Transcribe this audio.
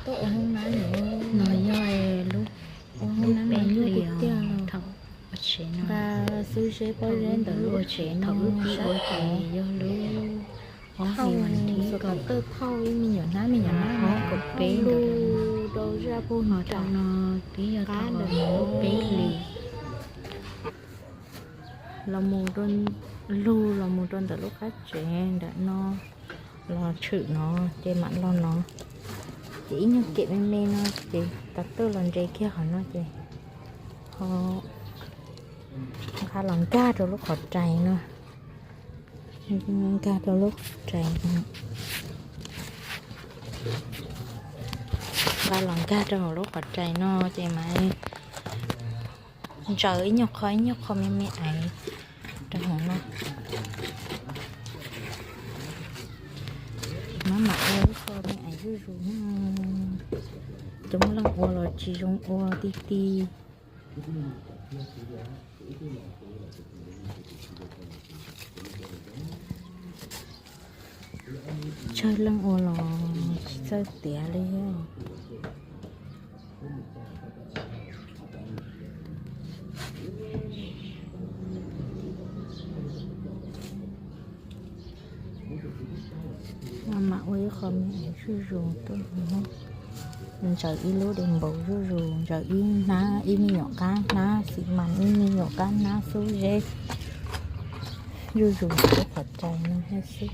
Tuaj ua hoob nab no yog lub, ua hoob nab no nyuaj tiag tiag. Thaum ua tsev no, nqa xub zeb pob zeb ntawm lub tsev no ua tsev yog lub ob hlis vas thib kaum, tawj thauj ib me nyuam hnab me nyuam hnab ob kaum peb ntawd rau zaj pug no, thaum no twb yog thaum lub peb hlis. Los mus, lug los mus rau ntawm lub qab tsev ntawm no, los tshwm no, ces mam los no, ces ib nyuag kem me me no, ces tav tuaj los ntses kiag qhov no ces ho nqa los nkag rau lub qhov rais no, nkag rau lub qhov rais no, nqa los nkag rau hauv lub qhov rais no ces mas ntsaws ib nyuag qho ib nyuag qho me me aiv rau hauv no. Mab mam ua ib qho me aiv zuj zus, coob leej ua los tsis zoo ua ti ti. Tsawg leej ua los tsis txawj tiav li. Mab mam ua ib qho me aiv zuj zus tuaj, ntsaws ib lub dej npaum zuj zus, ntsaws ib hnab, ib me nyuam qab hnab xi mas, ib me nyuam qab hnab xub zeb zuj zus ntawm lub qhov rais no thiab xwb.